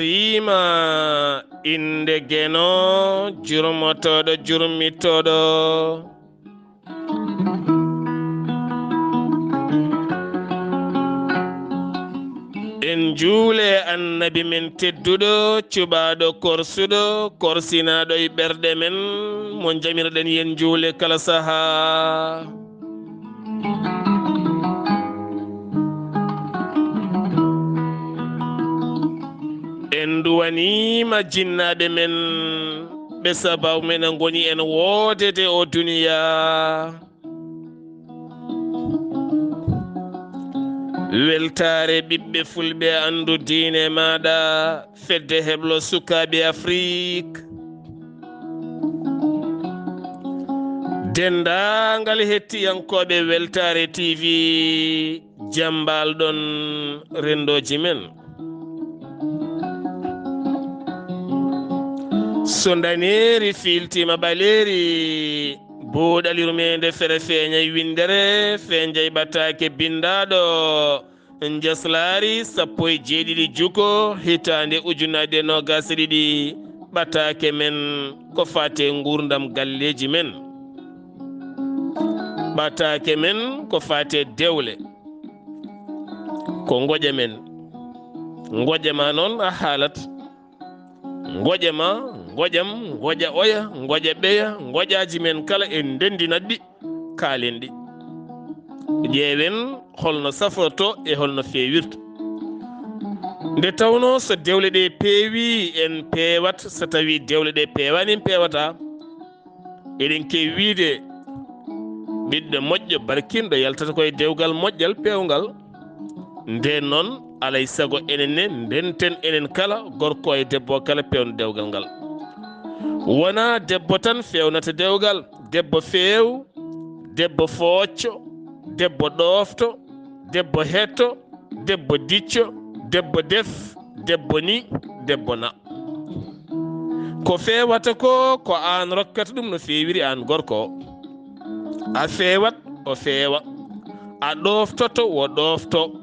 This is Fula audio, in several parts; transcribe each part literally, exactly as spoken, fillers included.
Wiima innde Geno, jurmotooɗo, jurmitooɗo. En njuule Annabi men tedduɗo, cuɓaaɗo, korsuɗo, korsinaaɗo e ɓerɗe men, mo njamirɗen yen njuule kala sahaa. En nduwaniima jinnaaɓe men, ɓe sababu men ngoni en woodede o duniyaa. Weltaare ɓiɓɓe fulɓe, anndu diine maaɗa, fedde heblo sukaaɓe Afrik. Denndaangal hettiyankooɓe Weltaare T V, jam mbaal-ɗon renndooji men. So ndaneeri fiiltiima ɓaleeri, buuɗal yurmeende fere feeñay winndere, feeñay ɓataake binndaaɗo, njaslaari sappo e jeeɗiɗi juko, hitaande ujunaaje noogaas e ɗiɗi, ɓataake men ko faati e nguurndam galleeji men. Ɓataake men ko faati e dewle. Ko ngoƴa men. Ngoƴa ma noon a haalat. Ngoƴa ma, ngoƴam, ngoƴa oya, ngoƴa ɓeya, ngoƴaaji men kala en ndenndinat ɗi, kaalen ɗi. Ƴeewen holno safrorto e holno feewirta. Nde tawnoo so dewle ɗe peewii, en peewat, so tawii dewle ɗe peewaani, en peewataa. Eɗen keewi wiide, ɓiɗɗo moƴƴo barkinɗo yaltata ko e dewgal moƴƴal peewngal. Ndeen noon, alay sago enen ne ndenten enen kala, gorko e debbo kala peewna dewgal ngal. Wonaa debbo tan feewnata dewgal, debbo feew, debbo foocco, debbo ɗoofto, debbo hetto, debbo dicco, debbo def, debbo ni, debbo na. Ko feewata ko, ko aan rokkata ɗum no feewiri aan gorko o. A feewat, o feewa. A ɗooftoto, o ɗoofto.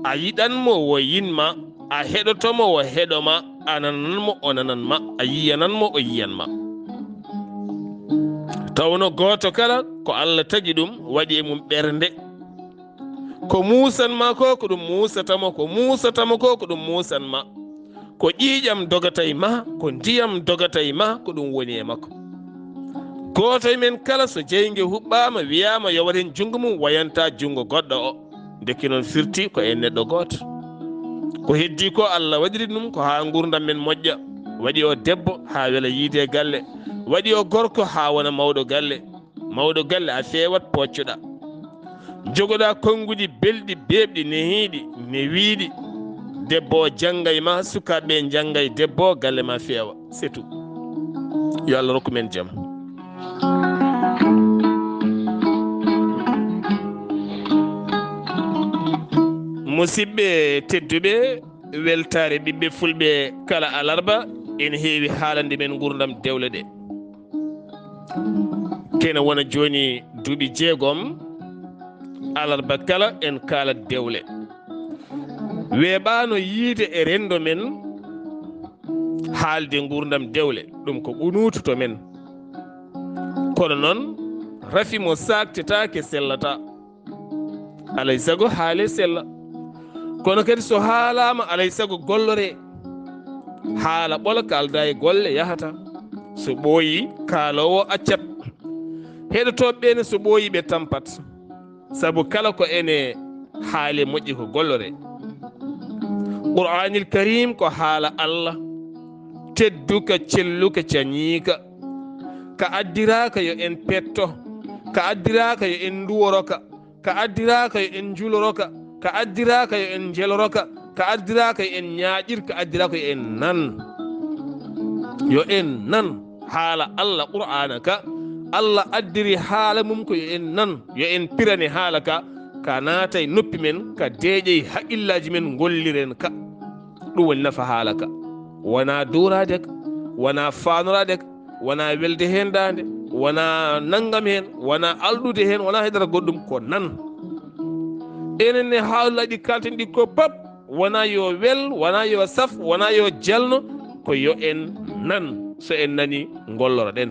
A yiɗan mo, o yiɗ ma. A heɗoto mo, o heɗo ma. A nanan mo, o nanan ma. A yiyanan mo, o yiyan ma. Tawno gooto kala ko Allah tagi ɗum, waɗi e mum ɓernde. Ko muusan ma ko, ko ɗum muusata mo, ko muusata mo ko, ko ɗum muusan ma. Ko ƴiiƴam dogata e ma, ko ndiyam dogata e ma, ko ɗum woni e makko. Gooto e men kala, so jeynge huɓɓaama, wiyaama yo waɗ heen junngo mum, wayanta junngo goɗɗo o. Ndeke noon firti ko en neɗɗo gooto. Ko heddii ko, Allah waɗiri ɗum ko haa nguurndam men moƴƴa. Waɗi o debbo haa wela yiide e galle. Waɗi o gorko haa wona mawɗo galle. Mawɗo galle, a feewat, pooccoɗaa. Jogoɗaa konnguɗi belɗi, beeɓɗi, nehiiɗi, newiiɗi. Debbo o janngay ma, sukaaɓe ɓe njanngay debbo o, galle ma feewa. C'est tout. Yo Allah rokku men jam. Musidɓe tedduɓe, weltaare ɓiɓɓe fulɓe kala alarba, ene heewi haalande men nguurndam dewle ɗe. Kene wona jooni duuɓi jeegom, alarba kala en kaalat dewle. Weeɓaano yiide e renndo men haalde nguurndam dewle, ɗum ko qunuutu to men. Kono noon, rafi mo saaktetaake sellata. Alay sago haale sella. Kono kadi so haalaama, alay sago gollore. Haala ɓola, kaalda e golle, yahata. So ɓooyi, kaaloowo accat. Heɗotooɓe ɓe ne, so ɓooyi, ɓe tampat. Sabu kala ko ene haale moƴƴi ko gollore. Qur'aanil Kariim ko haala Allah, tedduka, celluka, cañiika. Ka addiraaka yo en petto, ka addiraaka yo en nduworoka, ka addiraaka yo en njuloroka, ka addiraaka yo en njeloroka, ka addiraaka yo en ñaaƴir, ka addiraaka yo en nan. Yo en nan haala Allah Qur'aana ka. Allah addiri haala mum ko yo en nan, yo en pirane haala ka, ka naata e noppi men, ka deeƴa e haqqillaaji men, ngolliren ka. Ɗum woni nafa haala ka. Wonaa duuraade ka, wonaa faanoraade ka, wonaa welde heen daande, wonaa nanngam heen, wonaa alɗude heen, wonaa haydara goɗɗum, ko nan. Enen ne haalullaaji ɗi kalten ɗi ko pap, Wonaa yo wel, wonaa yo saf, wonaa yo jalno, ko yo en nan. So en nani, ngolloro ɗen.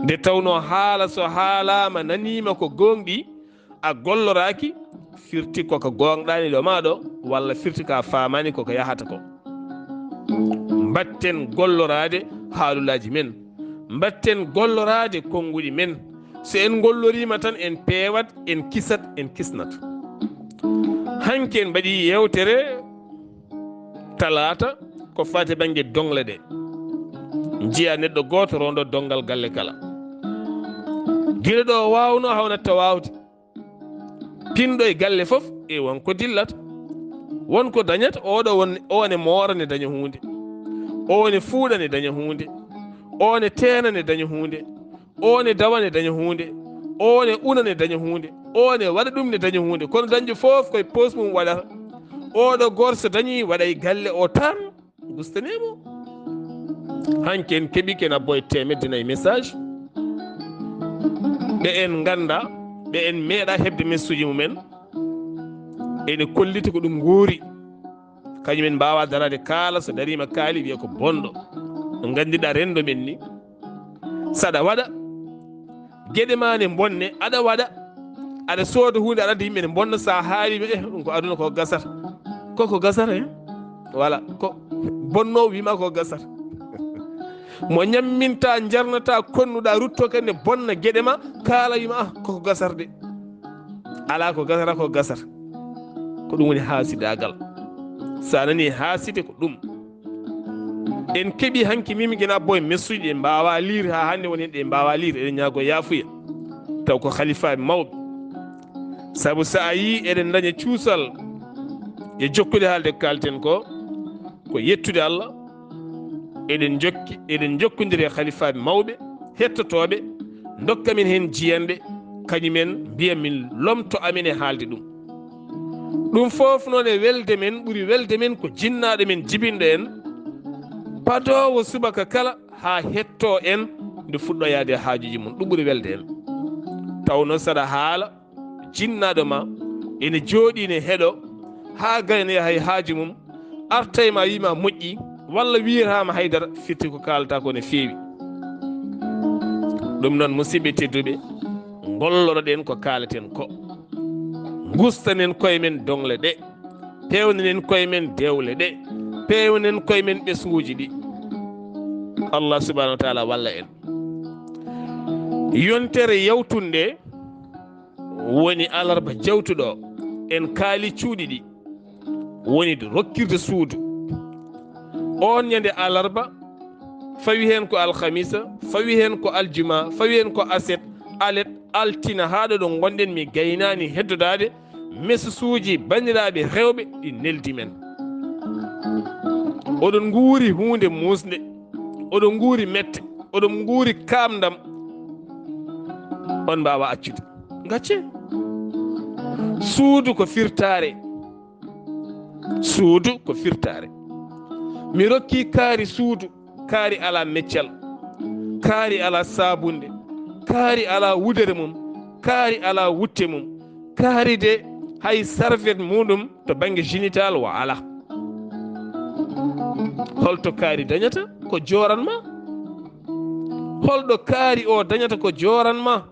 Nde tawno haala so haalaama naniima ko goongɗi, a golloraaki, firti ko ka goongɗaani ɗo maa ɗo, walla firti ka faamaani ko ka yahata ko. Mbatten golloraade haalulaaji men. Mbatten golloraade konnguɗi men. So en ngolloriima tan, en peewat, en kisat, en kisnat. Hanki en mbaɗi yeewtere talaata ko faati bannge doŋle ɗe. Njiya neɗɗo gooto rondo donngal galle kala. Gila ɗo o waawno hawnatta waawde. Pinɗo e galle fof e won ko dillata. Won ko dañata, oɗo won, o ne moora ne daña huunde. O ne fuuɗa ne daña huunde. O ne teena ne daña huunde. O ne dawa ne daña huunde. O ne una ne daña huunde. O ne waɗa ɗum ne daña huunde. Kono dañde fof koye poos mum waɗata. Oɗo gooto so dañi waɗa e galle o tan. Gustanee mo. Hanki en keɓi ken abbo e teemedde nayi message. Ɓe en ngannda, ɓe en meeɗa heɓde message mumen. Ene kolliti ko ɗum nguuri. Kañum en mbaawa daraade kaala, so dariima kaali wiya ko bonɗo. No nganndiɗaa renndo men ni. Saɗa waɗa. Geɗe ma ne bonne, aɗa waɗa. Aɗa sooda huunde, aɗa adda yimɓe ne bonna, sa haali ɓe, eh, ɗum ko aduna ko gasata. Ko ko gasata, eh? Voilà, ko bonnoowo wima ko gasata. Mo ñamminta, jarnata, konnuɗa, rutto kadi ne bonna geɗe ma, kaala wima, ah, ko ko gasata de. Ala ko gasata, ko gasata. Ko ɗum woni haasidaagal. Sa nani haaside ko ɗum. En keɓi hanki mimi gena boye messuji ɗe mbawa liir ha hande woni ɗe mbawa liir, eɗen ñaago yaafuya. Taw ko khalifa mawɓe. Sabu sa a yi eɗen daña cuusal e jokkude haalde kalten ko, ko yettude Allah. Eɗen jokki, eɗen jokkondiri e khalifaaɓe mawɓe, hettotooɓe, ndokka min heen jiyanɗe, kañum en mbiya min lomto amen e haalde ɗum. Ɗum fof noon e welde men, ɓuri welde men ko jinnaaɗo men jibinɗo en, padoowo subaka kala haa hettoo en nde fuɗɗoyaade e haajuuji mum. Ɗum ɓuri welde en. Taw noon saɗa haala, jinnaaɗo ma ene jooɗii ne heɗo haa gayna yaha e haaju mum, arta e ma wiima moƴƴi, walla wiyataama haydara, firti ko kaalata ko ne feewi. Ɗum noon, musidɓe tedduɓe, ngolloroɗen ko kaalaten ko. Ngustanen koye men doŋle ɗe, peewnanen koye men dewle ɗe, peewnanen koye men ɓesnguuji ɗi. Allah subhanahu wa taala walla en. Yontere yawtunde woni alarba jawtuɗo, en kaali cuuɗi ɗi, woni rokkirde suudu. On ñande alarba, fawi heen ko alhamisa, fawi heen ko aljuma, fawi heen ko aset, alet, altina, haa ɗo ɗo ngonɗen mi gaynaani heddodaade, mesusuuji banndiraaɓe rewɓe ɗi neldi men. Oɗon nguuri huunde muusnde, oɗon nguuri mette, oɗon nguuri kaamndam, on mbaawa accude. Ngacce. Suudu ko firtaare. Suudu ko firtaare. Mi rokki kaari suudu, kaari alaa meccal, kaari alaa saabunde, kaari alaa wudere mum, kaari alaa wutte mum, kaari de hay sarfet muɗum to bannge génital o alaa. Holto kaari dañata ko jooran ma? Holɗo kaari o dañata ko jooran ma?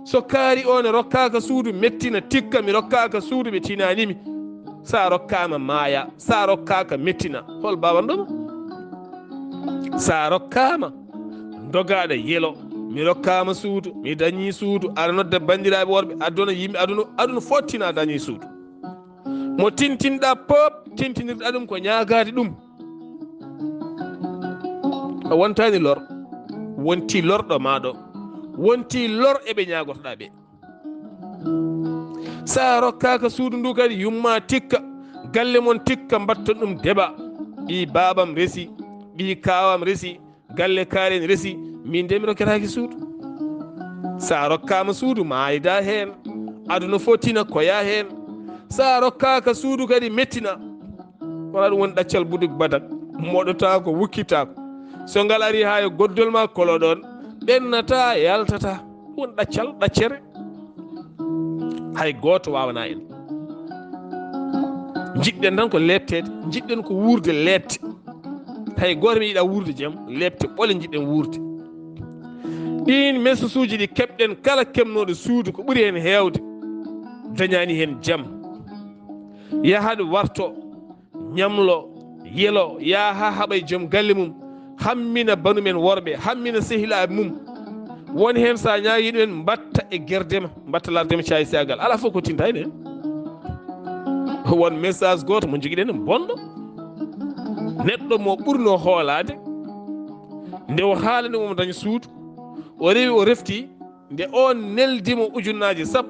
So kaari o ne rokkaaka suudu, mettina, tikka, mi rokkaaka suudu, ɓe tinanimi. Sa rokkaama maaya, sa rokkaaka mettina. Hol bawanɗoma? Sa rokkaama, dogaɗa yelo, mi rokkaama suudu, mi dañi suudu, aɗa nodda banndiraaɓe worɓe, aduna yimɓe, aduna, aduna fottina dañi suudu. Mo tintinɗa pop, tintinirɗa ɗum ko ñaagaade ɗum. A wontani lor, wonti lorɗo ma ɗo, wonti lor e ɓe ñaagotoɗa ɓe. Sa rokkaaka suudu ndu kadi, yumma tikka, galle mon tikka, mbatton ɗum deba. Ɓi baabam resi, ɓi kaawam resi, galle kaari en resi, min de mi rokketaaki suudu. Sa rokkaama suudu, maayda heen, aduna fof tina koya heen. Sa rokkaaka suudu kadi mettina. Wona ɗum woni ɗaccal buduk badak, moɗotaako, wukkitaako. So ngal ari haa e goddol ma kolo ɗon, ɓennata, yaltata. Ɗum woni ɗaccal, ɗaccere. Hay gooto waawanaa en. Njiɗɗen tan ko leepteede, njiɗɗen ko wuurde leepte. Hay gooto mi yiɗa wuurde jam, leepte ɓole njiɗɗen wuurde. Ɗiin message uji ɗi keɓɗen kala keɓnooɗo suudu, ko ɓuri heen heewde dañaani heen jam. Yaha ɗo warto, ñamlo, yelo, yaha haa haɓa e joom galle mum, hammina banu men worɓe, hammina sehilaaɓe mum. Won heen so a ñaagii ɗum en, mbaɗta e gerdema, mbaɗta lardema caayi seegal. Alaa fof ko tinta heen. Won message gooto mo njogiɗen bonɗo. Neɗɗo mo ɓurnoo hoolaade, nde o haalani mo dañ suudu, o rewi o refti, nde o neldi mo ujunnaaji sappo,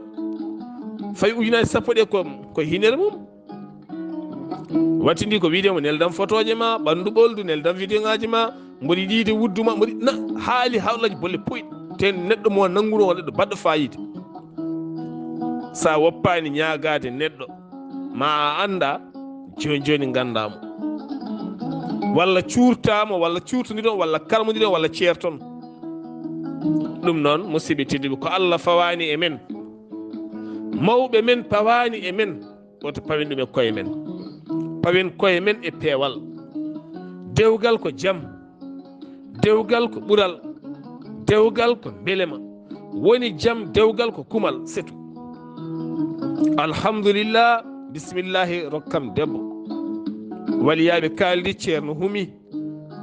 fayi ujunnaaji sappo ɗe ko, ko hinere mum. Wattindi ko wiide mo neldam fotooje ma, ɓanndu ɓoldu, neldam video ŋaaji ma, mboɗi yiɗde wuddu ma, mboɗi na haali haalaaji bolle puyɗe. Te neɗɗo mo nannguno o neɗɗo baɗɗo faayiida. Sa woppaani ñaagaade neɗɗo, ma a annda, jooni jooni nganndaa mo. Walla cuurtaa mo, walla cuurtondiron, walla karmondiron, walla ceerton. Ɗum noon, musidɓe tedduɓe, ko Allah fawaani e men. Mawɓe men pawaani e men. Woto pawen ɗum e koye men. Pawen koye men e peewal. Dewgal ko jam. Dewgal ko ɓural. Dewgal ko mbelema. Woni jam, dewgal ko kumal, c'est tout. Alhamdulillah, bismillahi, rokkam debbo. Waliyaaɓe kaaldi, ceerno humi.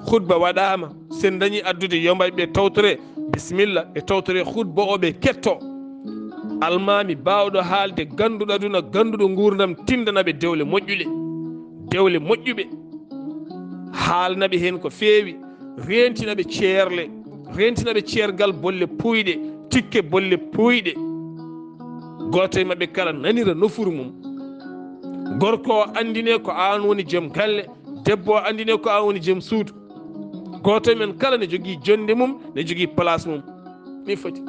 Khutba waɗaama. Sen dañi addude, yo mbaɗ ɓe tawtore. Bismillah, ɓe tawtore khutba o, ɓe ketto. Almaami baawɗo haalde, gannduɗo aduna, gannduɗo nguurndam, tindana ɓe dewle moƴƴuɗe. Dewle moƴƴuɓe. Haalna ɓe heen ko feewi. Reentina ɓe ceerle. Reentina ɓe ceergal bolle puuyɗe, tikke bolle puuyɗe. Gooto e maɓɓe kala nanira nofuru mum. Gorko o anndine ko aan woni joom galle, debbo o anndine ko aan woni joom suudu. Gooto e men kala ne jogii jonnde mum, ne jogii place mum. Mi foti.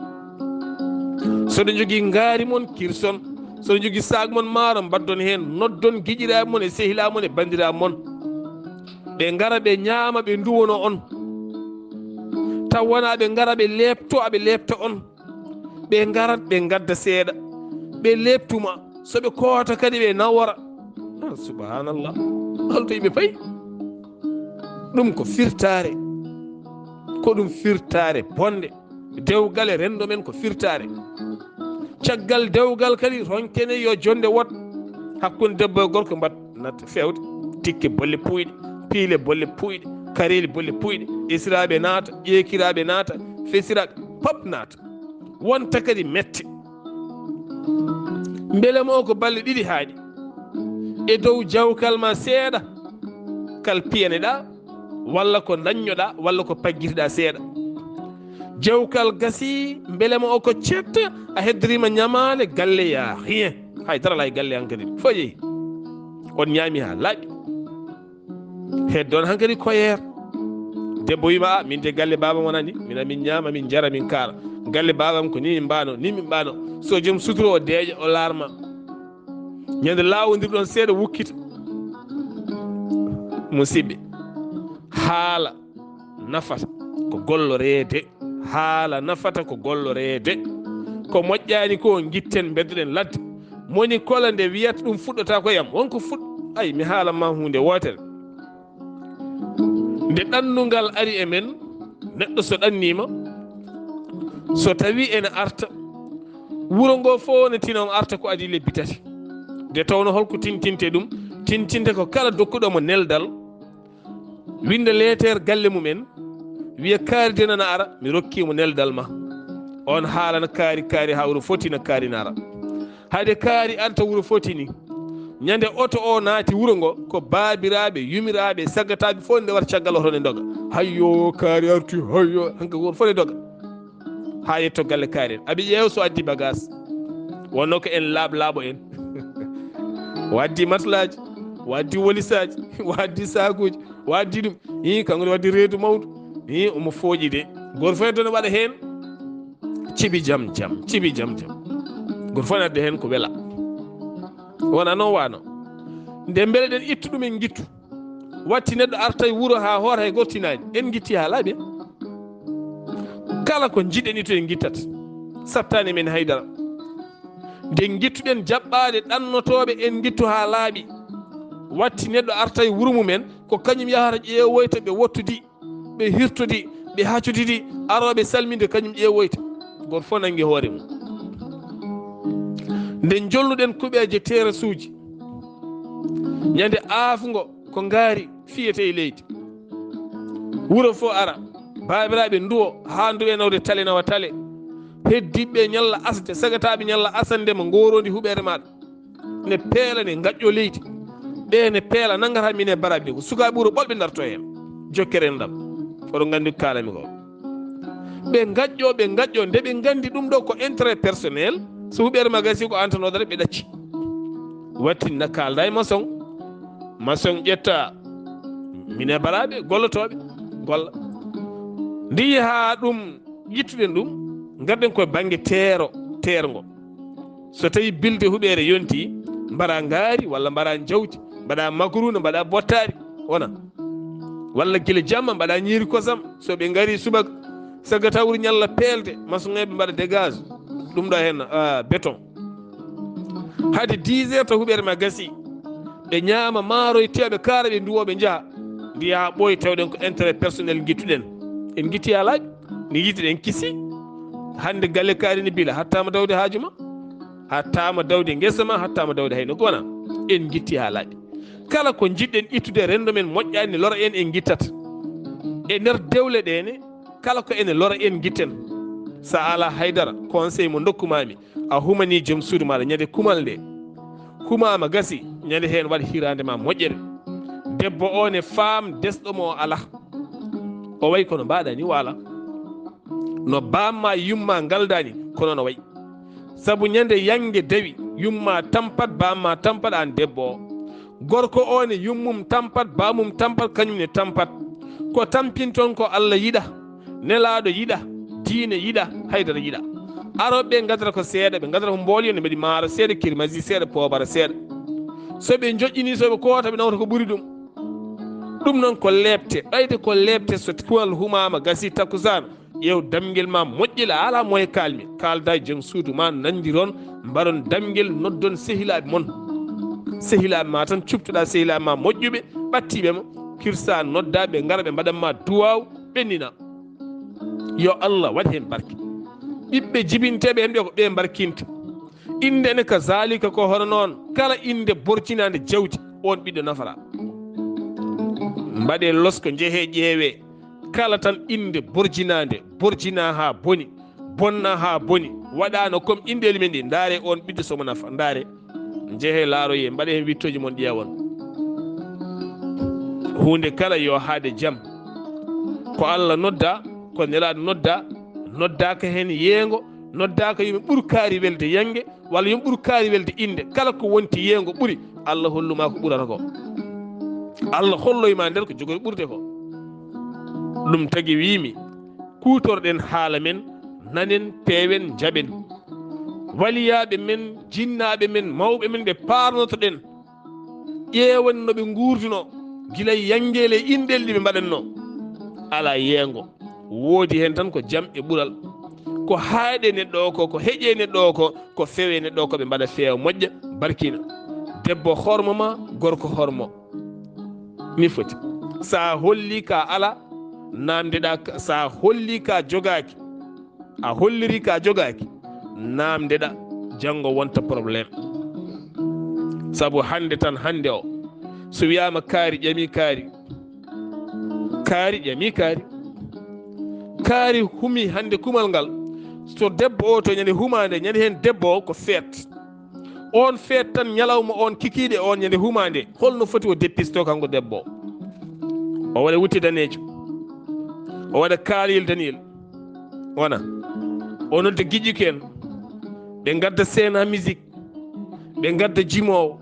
So ɗo jogii ngaari mon, kirson. So ɗo jogii saag mon maaro, mbaddon heen. Noddon giƴiraaɓe mon e sehilaaɓe mon e banndiraaɓe mon. Ɓe ngara, ɓe ñaama, ɓe nduwono on. Taw wonaa ɓe ngara, ɓe leepto, aɓe leepta on. Ɓe ngarat, ɓe ngadda seeɗa. Ɓe leeptuma. So ɓe koota kadi, ɓe nawora. Ah, subhanallah. Holto yimɓe payi? Ɗum ko firtaare. Ko ɗum firtaare bonde. Dewgal e renndo men ko firtaare. Caggal dewgal kadi, ronkene yo jonnde wot hakkunde debbo e gorko, mbaɗ nat feewde. Tikke bolle puuyɗe, piile bolle puuyɗe, kareeli bolle puuyɗe, esiraaɓe naata, ƴeekiraaɓe naata, fesiraaɓe, pop naata. Wonta kadi mette. Mbelema o ko balɗe ɗiɗi haaɗi. E dow jawkal ma seeɗa, kal piyaneɗa, walla ko daññoɗa, walla ko paggitiɗa seeɗa. Jawkal gasi, mbelema o ko cet, a heddorima ñamaale, galle ya rien. Hay dara alaa e galle hankadi. Fof yehi. On ñaami haa laaɓi. Heddoon hankadi koyeer. Debbo wiima, "A, min de galle baabam wonani, min, min ñaama, min njara, min kaara. Galle baabam ko ni min mbaano, ni min mbaano." So joom sutura o deeƴa, o laarma. Ñande laawondirɗon seeɗa wukkita. Musidɓe, haala nafata ko golloreede. Haala nafata ko golloreede. Ko moƴƴaani ko, ngitten, mbeddoɗen ladde. Moni kola nde wiyata ɗum fuɗɗata ko yam. Wonko fuɗ-, ay, mi haala ma huunde wootere. Nde ɗannungal ari e men, neɗɗo so ɗanniima, so tawi ene arta, wuro ngo fof ne tina, on arta ko adii lebbi tati. Nde tawno holko tintinte ɗum? Tintinte ko kala dokkuɗo mo neldal, winnda leeteer galle mum en, wiya, "Kaari de nana ara, mi rokki mo neldal ma." On haalana kaari, kaari haa wuro foti na kaari nara. Hade kaari arta wuro foti ni. Ñande oto o naati wuro ngo, ko baabiraaɓe, yumiraaɓe, saggataaɓe fof nde wata caggal oto ne ndoga. "Hayyo, kaari arti, hayyo." Hanka wuro fof ne doga. Haa yetto galle kaari en. Aɓe ƴeewa so addi bagage. Wonno ko en laaɓ laaɓo en. O addi matlaaji, o addi wolisaaji, o addi saakuuji, o addi ɗum. Ii, kanko ne waddi reedu mawdu. Ii, omo fooƴi de. Gooto fof e done waɗa heen. Cibi jam jam, cibi jam jam. Gooto fof ne adda heen ko wela. Wona noon wano. Nde mbele ɗen ittu ɗum en ngittu. Watti neɗɗo arta e wuro haa hoota hay gooto tinaani. En ngitti haa laaɓi. Kala ko njiɗen ittu en ngittat. Sattaani men haydara. Nde ngittuɗen jaɓɓaade ɗannotooɓe en ngittu haa laaɓi. Watti neɗɗo arta e wuro mumen, ko kañum yahata ƴeewoyta ɓe wottodi, ɓe hirtodi, ɓe hacodidi, arooɓe salminde, kañum ƴeewoyta. Gooto fof nanngi hoore mum. Nde njolnuɗen kuɓeeje terasuuji, ñande aafngo ko ngaari fiyete e leydi. Wuro fof ara, baabiraaɓe nduwo haa nduwe nawde tale nawa tale. Heddiiɓe ñalla asde, sagataaɓe ñalla asande mo ngooroondi huɓeere maaɗa. Ne peela, ne ngaƴƴo leydi. Ɓe ne peela, nanngata mine baraɓe ko sukaaɓe wuro ɓolɓe darto heen. Jokkere enɗam. Oɗon nganndi ko kaalami ko. Ɓe ngaƴƴo, ɓe ngaƴƴo, nde ɓe nganndi ɗum ɗo ko intérêt personnel, so huɓeere ma gasi ko antanodere ɓe ɗacci. Wattinna kaalda e maçon. Maçon ƴetta mine baraɓe, gollotooɓe, golla. Ndi haa ɗum ƴittuɗen ɗum, ngarɗen koye bannge teero, teerngo. So tawi bilde huɓeere yonti, mbaɗa ngaari walla mbaɗa jawdi, mbaɗa makaruna, mbaɗa bottaari, wona. Walla gila jamma mbaɗa ñiiri kosam, so ɓe ngari subaka, sagatawru ñalla peelde, maçonɓe mbaɗa dégage, ɗum ɗo heen, ah, béton. Hade dix heures to huɓeere ma gasi, ɓe ñaama maaro e teew, ɓe kaara, ɓe nduwo, ɓe njaha. Ndi haa ɓooyi, tawɗen ko intérêt personnel ngittuɗen. En ngitti haa laaɓi. Ni yiɗiɗen kisi. Hannde galle kaari ne bila, hattaama dawde haaju ma, hattaama dawde ngesa ma, hattaama dawde hay no gona. En ngitti haa laaɓi. Kala ko njiɗɗen ittude renndo men moƴƴaani ne lora en, en ngittata. E nder dewle ɗe ne, kala ko ene lora en ngitten. Sa ala haydara, conseil mo ndokkumaami, a humani joom suudu maaɗa ñande kumal nde. Humaama gasi, ñande heen waɗ hiraande ma moƴƴere. Debbo o ne faam desɗo mo o ala. O wayi kono mbaɗa ni o ala. No bamma yumma ngalda ni, kono no wayi. Sabu ñande yange dawi, yumma tampat, bamma tampat aan debbo o. Gorko o ne yummum tampat, bamum tampat, kañum ne tampat. Ko tampinton ko Allah yiɗa, nelaaɗo yiɗa, diine yiɗa, haydara yiɗa. Arooɓe ɓe ngadata ko seeɗa, ɓe ngadata ko mboolyo, ne mbaɗi maaro seeɗa, kirmasi seeɗa, poobara seeɗa. So ɓe njoƴƴini, so ɓe koota, ɓe nawta ko ɓuri ɗum. Ɗum noon ko leepte, ɓayde ko leepte, so kumal humaama, gasi takkusaan, ƴeew damngel ma moƴƴel, a alaa moye kaalmi, kaalda e joom suudu ma, nanndiron, mbaɗon damngel, noddon sehilaaɓe mon. Sehilaaɓe ma tan, cuptoɗa sehilaaɓe ma moƴƴuɓe, ɓattiiɓe ma, kirsa, nodda ɓe, ngara ɓe mbaɗan ma duwaaw, ɓennina. Yo Allah waɗ heen barke. Ɓiɓɓe jibinteeɓe heen ɓe ko ɓe mbarkinta. Innde ne kazaalika ko hono noon. Kala innde borjinaande jawdi, oon ɓiɗɗo nafara. Mbaɗee losko, njehee ƴeewee. Kala tan innde borjinaande, borjinaa haa boni, bonnaa haa boni, waɗaano comme inndeeli men ɗi. Ndaaree oon ɓiɗɗo so mo nafa, ndaaree. Njehee laaroyee, mbaɗee heen wiɗtooji mon, ƴeewon. Huunde kala yo haade jam. Ko Allah nodda, ko Nelaaɗo nodda, noddaaka heen yeengo, noddaaka yo mi ɓur kaari welde yange, walla yo mi ɓur kaari welde innde. Kala ko wonti yeengo ɓuri, Allah hollu ma ko ɓurata ko. Allah holloy ma nder ko jogori ɓurde ko. Ɗum tagi wiimi, kuutorɗen haala men, nanen, peewen, njaɓen. Waliyaaɓe men, jinnaaɓe men, mawɓe men ɓe paarnotoɗen, ƴeewen no ɓe nguurduno, gila e yanngeele e inɗel ɗi ɓe mbaɗatno. Alaa yeengo. Woodi heen tan ko jam e ɓural. Ko haaɗe neɗɗo o ko, ko heƴe neɗɗo o ko, ko fewe neɗɗo o ko, ɓe mbaɗa feewa moƴƴa, barkina. Debbo hormo ma, gorko hormo. Ni foti. Sa holli ka ala, namdeɗa ka, sa holli ka jogaaki, a holliri ka jogaaki, namdeɗa, janngo wonta problème. Sabu hannde tan, hannde o, so wiyaama kaari ƴami kaari, kaari ƴami kaari, kaari humi hannde kumal ngal, so debbo o to ñande humaande, ñande heen debbo o ko feet. On feet tan, ñalawma on, kikiiɗe on, ñande humaande, holno foti o deppisto kanko debbo o? O waɗa wutte daneejo, o waɗa kaaliyel daniyel, wona, o nodda giƴƴuki en, ɓe ngadda seena musique, ɓe ngadda jimoowo,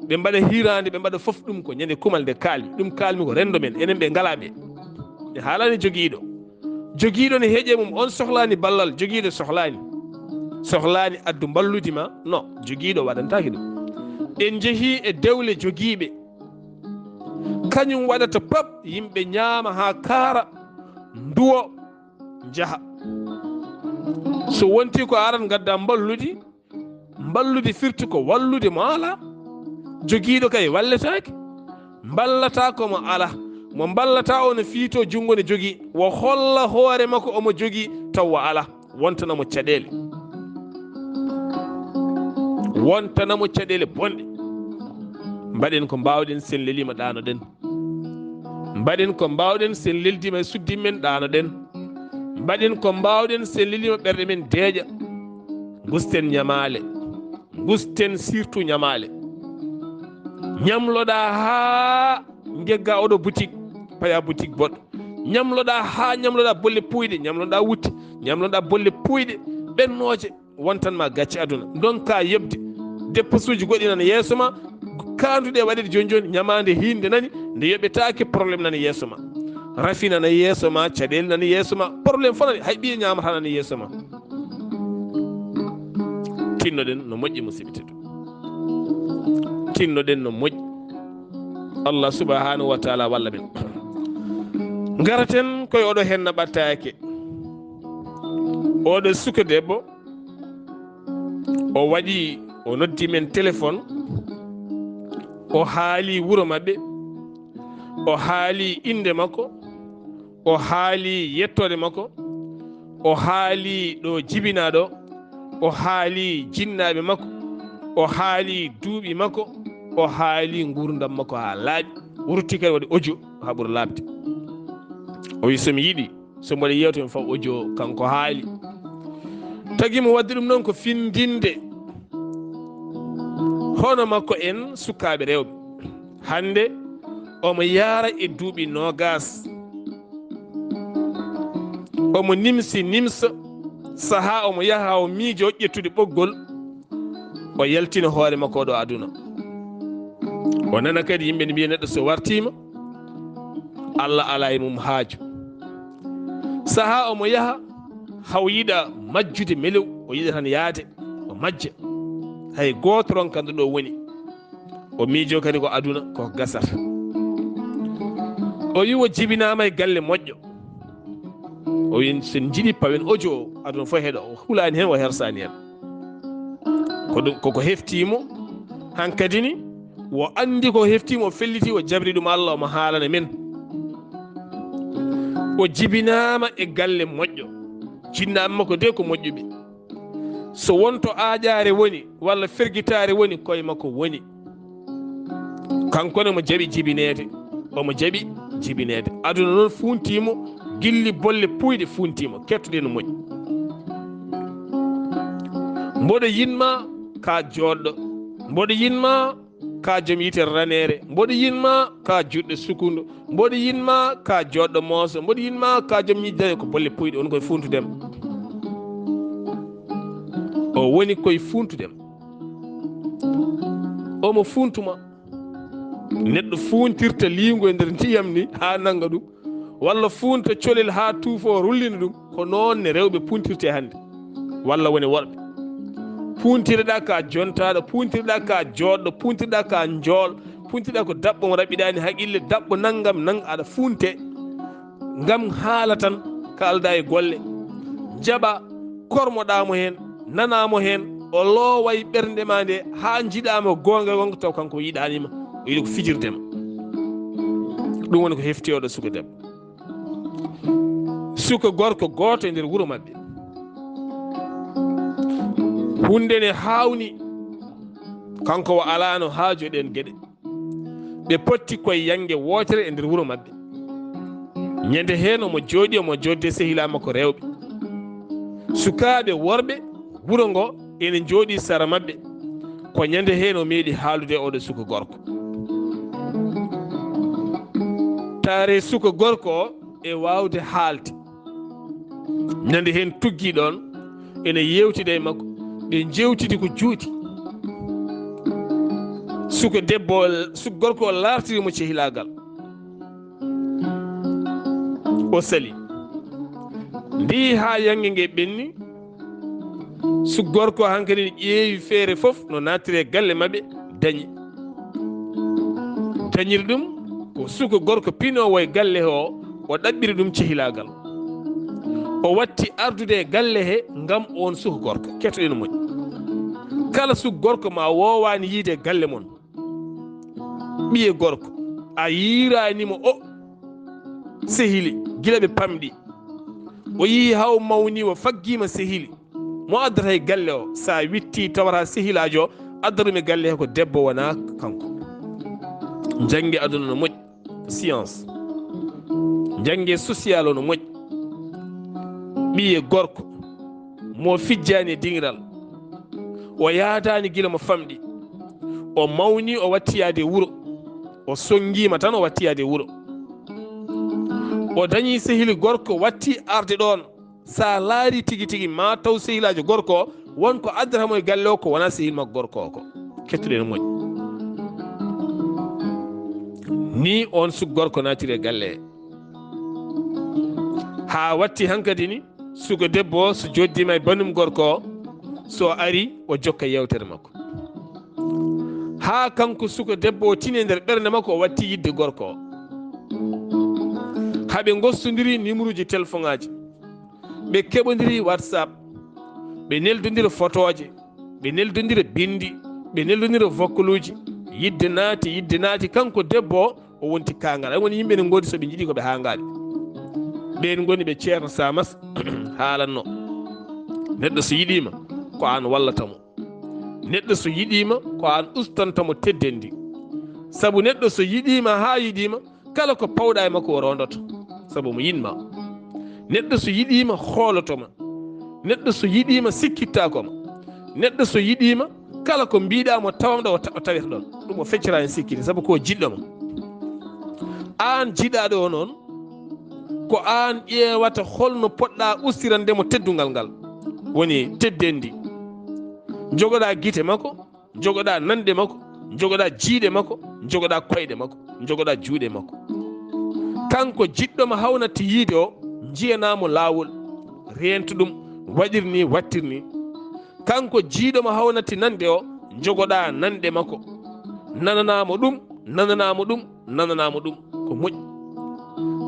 ɓe mbaɗa hiiraande, ɓe mbaɗa fof. Ɗum ko ñande kumal nde kaalmi, ɗum kaalmi ko renndo men, enen ɓe ngalaa ɓe. Mi haalaani jogiiɗo. Jogiiɗo ne heƴe mum, on sohlaani ballal, jogiiɗo sohlaani. Sohlaani addu mballudi ma, no, jogiiɗo waɗantaake ɗum. En njehii e dewle jogiiɓe. Kañum waɗata pap, yimɓe ñaama haa kaara, nduwo, njaha. So wonti ko aran ngadda mballudi, mballudi firti ko wallude mo alaa. Jogiiɗo kay walletaake. Mballata ko mo ala. Mo mballata o no fiito junngo ne jogii. Wo holla hoore makko omo jogii taw wo ala. Wontana mo caɗeele. Wontana mo caɗeele bonɗe. Mbaɗen ko mbaawɗen, sen leliima ɗaanoɗen. Mbaɗen ko mbaawɗen, sen leldiima e suddi men ɗaanoɗen. Mbaɗen ko mbaawɗen, sen leliima ɓerɗe men deeƴa. Ngusten ñamaale. Ngusten surtout ñamaale. Ñamloɗaa haa ngegga oɗo boutique, paya boutique boɗɗo. Ñamloɗaa haa ñamloɗaa bolle puyɗe, ñamloɗaa wutte, ñamloɗaa bolle puyɗe, ɓennooje, wontan ma gacce aduna. Ndonka yoɓde. Dépenseuji goɗɗi nana yeeso ma, kaanduɗe waɗede jooni jooni, ñamaande hiinde nani, nde yoɓetaake, problème nana yeeso ma. Rafi nana yeeso ma, caɗeele nana yeeso ma, problème fof nani, hay ɓiye ñaamata nana yeeso ma. Tinnoɗen no moƴƴi, musidɓe tedduɓe. Tinnoɗen no moƴƴi. Allah subhanahu wa taala walla men. Ngaraten koye oɗo henna ɓattaake. Oɗo suka debbo, o waɗi, o noddi men téléphone, o haali wuro maɓɓe, o haali innde makko, o haali yettoode makko, o haali ɗo jibinaa ɗo, o haali jinnaaɓe makko, o haali duuɓi makko, o haali nguurndam makko haa laaɓi. O rutti kadi waɗi audio haa ɓuri laaɓde. O wi, so mi yiɗi, so mboɗo yeewta, mi fawa audio kanko haali. Tagi mo waɗde ɗum noon ko findinde hono makko en sukaaɓe rewɓe. Hannde omo yaara e duuɓi noogaas. Omo nimsi nimsa, sahaa omo yaha o miijo ƴettude ɓoggol, o yaltina hoore makko ɗo aduna. O nana kadi yimɓe ne mbiya neɗɗo so wartiima, Allah alaa e mum haaju. Sahaa omo yaha, haw yiɗa majjude melew, o yiɗa tan yaade, o majja. Hay gooto ronkanɗo ɗo woni. O miijo kadi ko aduna ko gasata. O wi o jibinaama e galle moƴƴo. O wi so en njiɗi pawen audio o, aduna fof heɗo, o hulaani heen, o hersaani heen. Ko ɗum, koko heftii mo, hankadi ni, o anndi ko heftii mo, o felliti, o jabri ɗum Allah, omo haalana men. O jibinaama e galle moƴƴo. Jinnaaɓe makko de ko moƴƴuɓe. So won to aaƴaare woni, walla fergitaare woni, koye makko woni. Kanko ne omo jaɓi jibineede, omo jaɓi jibineede. Aduna noon fuuntii mo, gilli bolle puuyɗe fuuntii mo. Kettoɗen no moƴƴi. Mboɗo yinma ka jooɗɗo, mboɗo yinma ka joom yitere raneere, mboɗo yinma ka juɗɗo sukundu, mboɗo yinma ka jooɗɗo mooso, mboɗo yinma ka joom ñiiƴe dañe, ko bolle puuyɗe woni koye fuuntudema. O woni koye fuuntudema. Omo fuuntuma. Neɗɗo fuuntirta liingu e nder ndiyam ni haa nannga ɗum, walla fuunta colel haa tuufo rullina ɗum, ko noon ne rewɓe puuntirte hannde, walla woni worɓe. Puuntirɗa ka jontaaɗo, puuntirɗa ka jooɗɗo, puuntirɗa ka njool, puuntirɗa ko daɓɓo mo raɓɓiɗaani haqille, daɓɓo nanngam nang aɗa fuunte. Ngam haala tan ka aldaa e golle. Jaɓa, kormoɗaa mo heen, nanaa mo heen, o looway ɓernde ma nde haa njiɗaa mo goonga goonga, taw kanko yiɗaani ma, o yiɗi ko fijirde ma. Ɗum woni ko hefti oɗo suka debbo. Suka gorko gooto e nder wuro maɓɓe. Huunde ne haawni, kanko o alaano haaju e ɗeen geɗe. Ɓe potti koye yannge wootere e nder wuro maɓɓe. Ñande heen omo jooɗii, omo jodde sehilaa makko rewɓe. Sukaaɓe worɓe wuro ngo ene njooɗii sara maɓɓe. Ko ñande heen o meeɗi haalude e oɗo suka gorko. Taare suka gorko o e waawde haalde. Nandi heen tuggi ɗoon, ene yeewtida e makko, ɓe njeewtidi ko juuti. Suka debbo, suka gorko o laartiri mo cehilaagal. O sali. Ndi haa yannge nge ɓenni, suka gorko hankadi ne ƴeewi feere fof no naattiree galle maɓɓe, dañi. Dañiri ɗum ko suka gorko pinoowo e galle o, o ɗaɓɓiri ɗum cehilaagal. O watti ardude e galle he ngam oon suka gorko. Keɗoɗen moƴƴi. Kala suka gorko ma woowaani yiide e galle mon. Ɓiye gorko. A yiiraani mo o sehili gila ɓe pamɗi. O yii haw mawni, o faggiima sehili. Mo addata e galle o, so a witti tawata sehilaajo o, adda ɗum e galle he ko debbo wonaa kanko. Njannge aduna no moƴƴi, science. Njannge social o no moƴƴi. Ɓiye gorko mo fijjaani e diŋiral, o yaadaani gila mo famɗi, o mawni, o watti yaade wuro, o sonngiima tan, o watti yaade wuro. O dañi sehili gorko, watti arde ɗoon. So a laari tigi tigi, ma taw sehilaajo gorko o, won ko addata mo e galle o, ko wonaa sehil makko gorko o ko. Kettuɗen moƴƴi. Ni on suka gorko naatiri e galle he. Haa watti hankadi ni, suka debbo o, so jooɗiima e banndum gorko o, so ari, o jokka yeewtere makko. Haa kanko suka debbo o tini e nder ɓernde makko, o watti yiɗde gorko o. Haa ɓe ngostondiri numéro ji téléphone aji. Ɓe keɓondiri WhatsApp. Ɓe neldondira fotooje. Ɓe neldondira binndi. Ɓe neldondira vokkaluuji. Yiɗde naati, yiɗde naati. Kanko debbo o, o wonti kaangal. Ay woni yimɓe ne ngoodi so ɓe njiɗi ko ɓe haangaaɓe. Ɓeen ngoni ɓe Ceerno Samas haalanno. Neɗɗo so yiɗiima, ko aan wallata mo. Neɗɗo so yiɗiima, ko aan ustanta mo teddendi. Sabu neɗɗo so yiɗiima haa yiɗiima, kala ko pawɗa e makko o rondoto. Sabu mo yiɗma. Neɗɗo so yiɗiima, hooloto ma. Neɗɗo so yiɗiima, sikkittaako ma. Neɗɗo so yiɗiima, kala ko mbiɗa mo tawam ɗo, o ta-, o tawete ɗoon. Ɗum o feccata heen sikkiti, sabu ko jiɗɗo ma. Aan jiɗaaɗo o noon, ko aan ƴeewata holno poɗɗa ustirande mo teddungal ngal. Woni teddendi. Njogoɗa gite makko, njogoɗa nanɗe makko, njogoɗa jiiɗe makko, njogoɗa koyɗe makko, njogoɗa juuɗe makko. Kanko jiɗɗo ma hawnatti yiide o, njiyanaa mo laawol, reento ɗum, waɗir ni, wattir ni. Kanko jiiɗo ma hawnatti nanɗe o, njogoɗa nanɗe makko, nananaa mo ɗum, nananaa mo ɗum, nananaa mo ɗum, ko moƴƴi.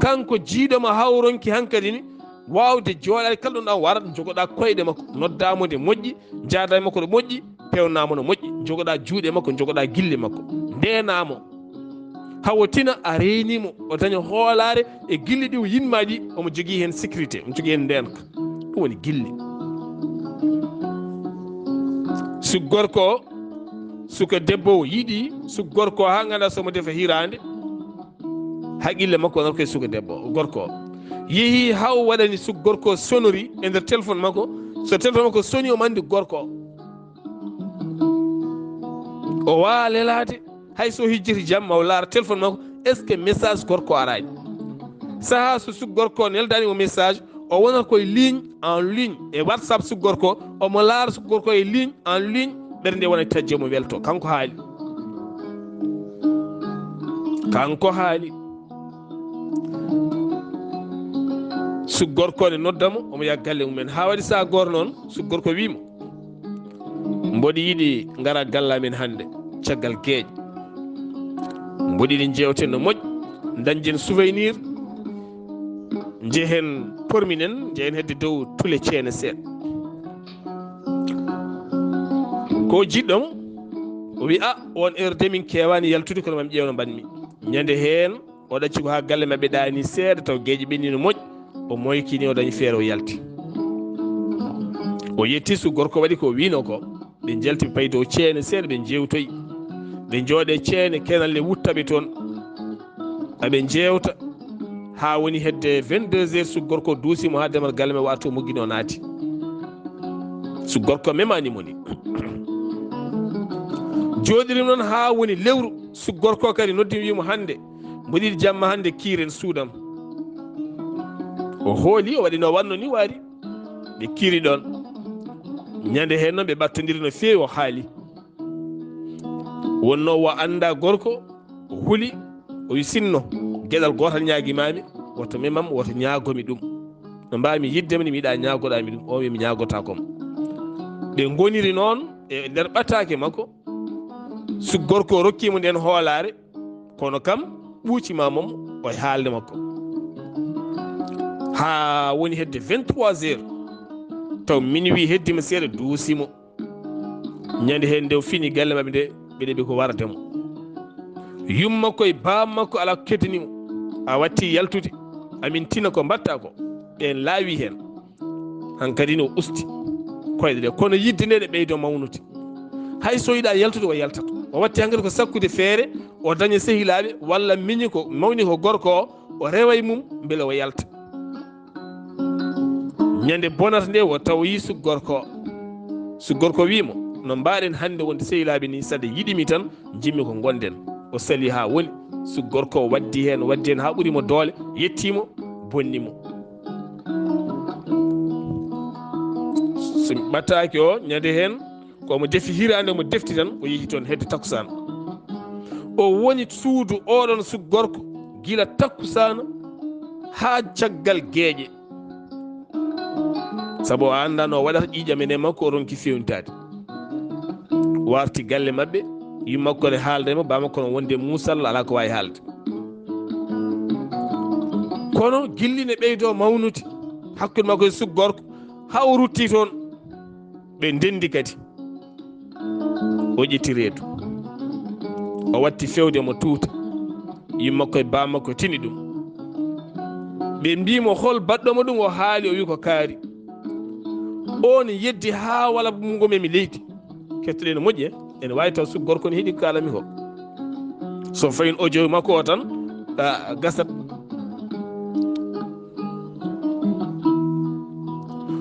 Kanko jiiɗo ma hawronki hankadi ni, waawde jooɗaade kala ɗo ɗan warat, njogoɗa koyɗe makko, noddaa mo nde moƴƴi, njaadaa e makko ɗo moƴƴi, pewnaa mo no moƴƴi, njogoɗa juuɗe makko, njogoɗa gille makko, ndeenaa mo. Hawo tina a reeni mo, o daña hoolaare e gille ɗi o yiɗma ɗi, omo jogii heen sécurité, omo jogii heen ndeenka. Ɗum woni gille. Suka gorko o, suka debbo o yiɗi suka gorko o haa ngannda so omo defa hiraande, haqqille makko wonata koye suka debbo o, gorko o. Yehi haa o waɗani suka gorko o sonnerie e nder téléphone makko. So téléphone makko soni, omo anndi gorko o. O waawaa lelaade, hay so hijjiti jamma, o laara téléphone makko, est-ce que message gorko araani? Sahaa so suka gorko o neldaani mo message, o wonata koye ligne en ligne e WhatsApp suka gorko o, omo laara suka gorko e ligne en ligne, ɓernde wona tajje mo welto. Kanko haali. Kanko haali. Suka gorko ne nodda mo, omo yaha galle mumen. Haa waɗi sahaa gooro noon, suka gorko wii mo, mboɗo yiɗi ngara galle amen hannde, caggal geeƴe. Mboɗo yiɗi njeewten no moƴƴi, ndañjen souvenir, njehen porminen, njehen hedde dow tule ceene seeɗa. Ko jiɗɗo mo, o wi, "A, on heure de min keewaani yaltude, kono mami ƴeew no mbaɗmi." Ñande heen, o ɗacci ko haa galle maɓɓe ɗaani seeɗa, taw geeƴe ɓenni no moƴƴi, o moykini, o dañi feere, o yalti. O yetti suka gorko, waɗi ko wiino ko. Ɓe njalti, ɓe payi dow ceene seeɗa, ɓe njeewtoyi. Ɓe njooɗe ceene, kenal ne wutta ɓe toon. Aɓe njeewta haa woni hedde vingt-deux heures, suka gorko duusi mo haa damal galle maɓɓe, wato muggino naati. Suka gorko memani mo ni. Jooɗiri noon haa woni lewru, suka gorko kadi noddi mo, wii mo, "Hannde, mboɗo yiɗi jamma hannde kiiren suudam." O hooli, o waɗi no wanno ni waari. Ɓe kiiri ɗoon. Ñande heen noon ɓe ɓattondiri no feewi, o haali. Wonno o annda gorko, o huli, o wi, "Sinno geɗal gootal ñaagimaami, woto memam, woto ñaagomi ɗum. No mbaami yiɗde ma ni, mi yiɗa ñaagoɗaami ɗum." O wi, "Mi ñaagotaako ma." Ɓe ngoniri noon e nder ɓataake makko. Suka gorko rokki mo ndeen hoolaare, kono kam ɓuuci ma mom o e haalde makko. Haa woni hedde vingt-trois heures, taw minuit heddima seeɗa, duusi mo. Ñande heen nde o fini galle maɓɓe nde, ɓe ɗeɓi ko warde mo. Yumma koye baaba makko alaa ko keddani mo. A watti yaltude, amin tina ko mbaɗta ko. Ɓeen laawi heen. Hankadi no usti koyɗe ɗe. Kono yidde nde ɗe ɓeydo mawnude. Hay so yiɗaa yaltude, o yaltat. O watti hankadi ko sakkude feere, o daña sehilaaɓe walla miñi ko mawni ko gorko o, o rewa e mum mbele o yalta. Ñande bonata nde, o tawoyi suk gorko o. Suk gorko o wii mo, "No mbaɗen hannde wonde sehilaaɓe ni, saɗa yiɗi mi tan, njimmi ko ngonden." O sali haa woni. Suk gorko o waddi heen, waddi heen haa ɓuri mo doole, yetti mo, bonni mo. So ɓattaaki o, ñande heen, ko mo defi hiraande, mo defti tan, o yehi toon hedde takkusaan. O woni suudu oɗon suk gorko gila takkusaan haa caggal geeƴe. Sabu o anndaa no waɗata, ƴiiƴam en e makko o ronki feewnitaade. Warti galle maɓɓe, yumma makko ne haalda e mo, baaba makko no wonde muusal, alaa ko waawi haalde. Kono gilli ne ɓeydo mawnude hakkunde makko e suk gorko, haa o rutti toon. Ɓe ndenndi kadi. O ƴetti reedu. O watti fewde mo tuuta. Yumma makko e baaba makko tini ɗum. Ɓe mbii mo, "Hol baɗɗo mo ɗum?" O haali, o wii ko kaari. On yeddi haa wala mum ngo memi leydi. Kettoɗen no moƴƴi, eh? Ene waawi taw suk gorko ne heɗi ko kaalami ko. So fayin audio makko o tan, a, gasat.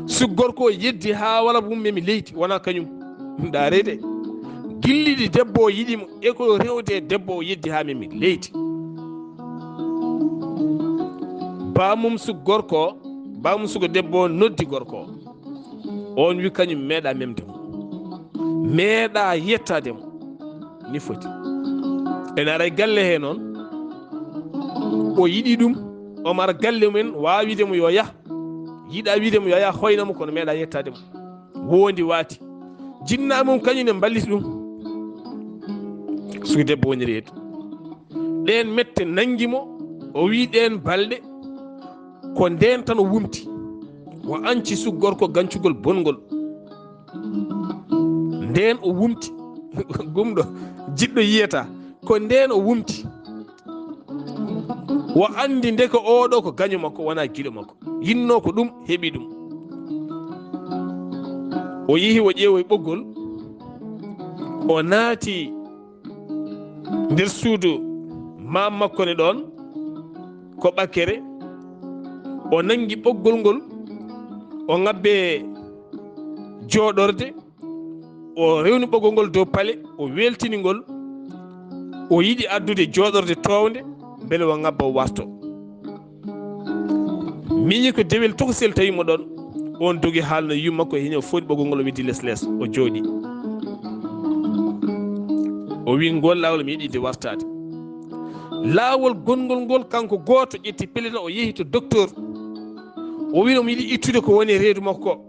Suk gorko o yeddi haa wala mum memi leydi, wona kañum. Ndaaree de. Gilli ɗi debbo o yiɗi mo, e ko rewde e debbo o yeddi haa memi leydi. Baamum suk gorko o, baamum suko debbo o noddi gorko o. On wi kañum meeɗa memde mo. Meeɗa yettaade mo. Ni foti. Ene ara e galle he noon. O yiɗi ɗum. O mara galle mumen, waawi wiide mo yo yah. Yiɗa wiide mo yo yah, hoyna mo, kono meeɗa yettaade mo. Wondi waati. Jinna mum kañum ne mballiti ɗum. Suka debbo woni reedu. Ɗeen mette nanngi mo, o wi ɗeen balɗe, ko ndeen tan o wumti. O anci suk gorko gancugol bongol. Ndeen o wumti. Gumɗo, jiɗɗo yiyata. Ko ndeen o wumti. O anndi ndeke oɗo ko gaño makko, wona giɗo makko. Yinno ko ɗum, heɓi ɗum. O yehi o ƴeewoyi ɓoggol. O naati nder suudu maam makko ne ɗoon, ko ɓakere. O nanngi ɓoggol ngol, o ŋabbe jooɗorde, o rewni ɓoggol ngol dow pale, o weltini ngol, o yiɗi addude jooɗorde toownde, mbele o ŋabba o warto. Miñi ko dewel tokosel tawi mo ɗoon, on dogi haalno yumma ko hino foti ɓoggol ngol, o weddi les les, o jooɗi. O wi ngol laawol mi yiɗi nde wartaade. Laawol gonngol ngol kanko gooto ƴetti pellet o yehi to docteur. O wi omo yiɗi ittude ko woni e reedu makko ko.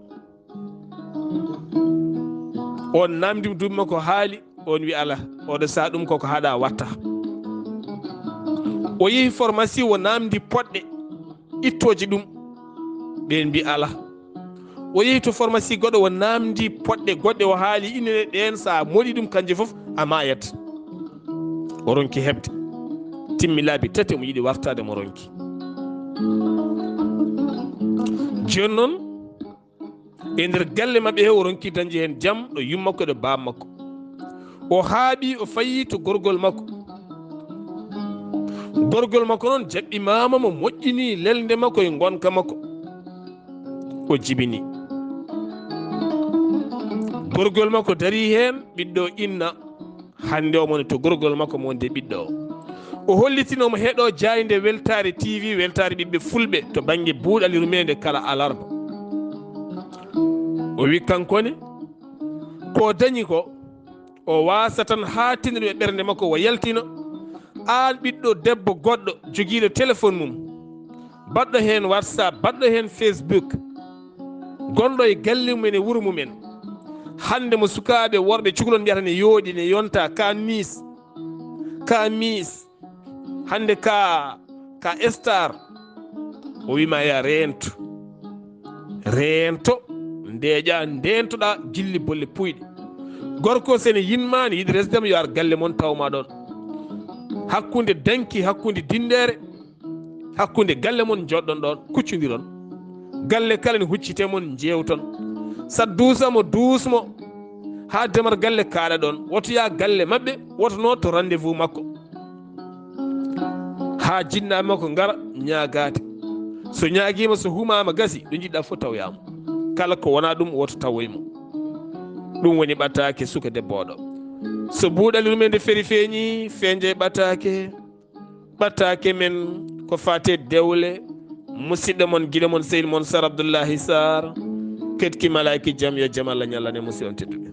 On namdi mo duuɓi makko haali, on wi ala, oɗo saa ɗum koko haɗa watta. O yehi pharmacie o namdi poɗɗe ittooje ɗum. Ɓeen mbi ala. O yehi to pharmacie goɗɗo o namdi poɗɗe goɗɗe o haali ine ɗeen sa moɗi ɗum kanje fof a maayat. O ronki heɓde. Timmi laabi tati omo yiɗi wartaade mo ronki. Jooni noon, e nder galle maɓɓe he, o ronki dañde heen jam ɗo yumma makko e ɗo baaba makko. O haaɓi, o fayi to gorgol makko. Gorgol makko noon jaɓɓimaama mo, moƴƴini lelnde makko e ngonka makko. O jibini. Gorgol makko darii heen, ɓiɗɗo inna. Hannde omo ne to gorgol makko mo wonde ɓiɗɗo o. O hollitino mo heɗo jaaynde Weltaare T V, Weltaare ɓiɓɓe Fulɓe to bannge buuɗali rumeende kala alarba. O wi kanko ne, ko dañi ko, o waasa tan haa tiniri e ɓernde makko, o yaltina. Aan ɓiɗɗo debbo goɗɗo jogiiɗo téléphone mum, baɗɗo heen WhatsApp, baɗɗo heen Facebook, gonɗo e galle mumen e wuro mumen. Hannde mo sukaaɓe worɓe cukalon mbiyata ne yooɗi, ne yonta, ka miis, ka miis. Hannde ka, ka star. O wi ma ya reento. Reento, ndeeƴa, ndeentoɗa, jilli bolle puyɗe. Gorko sene yinma ne yiɗi resdema yo ar galle mon tawma ɗon. Hakkunde danki, hakkunde dindeere, hakkunde galle mon jooɗɗon ɗon, kuccondiron. Galle kala ne huccite mon, njeewton. Sa duusa mo, duus mo. Haa demar galle kaaɗa ɗon. Woto yaa galle maɓɓe, woto noon to rendez-vous makko. Haa jinnaaɓe makko ngara, ñaagaade. So ñaagiima, so humaama, gasi, ɗo njiɗɗaa fof tawoyaa mo. Kala ko wonaa ɗum, woto tawoy mo. Ɗum woni ɓataake suka debbo oɗo. So buuɗali ɗum e nde feri feeñi, feeñde e ɓataake. Ɓataake men ko faate dewle. Musidɗo mon, giɗo mon, sehil mon, Sar Abdullahi Sar. Ketki malaaki jam, yo jam Allah ñallan e musidɓe on tedduɓe.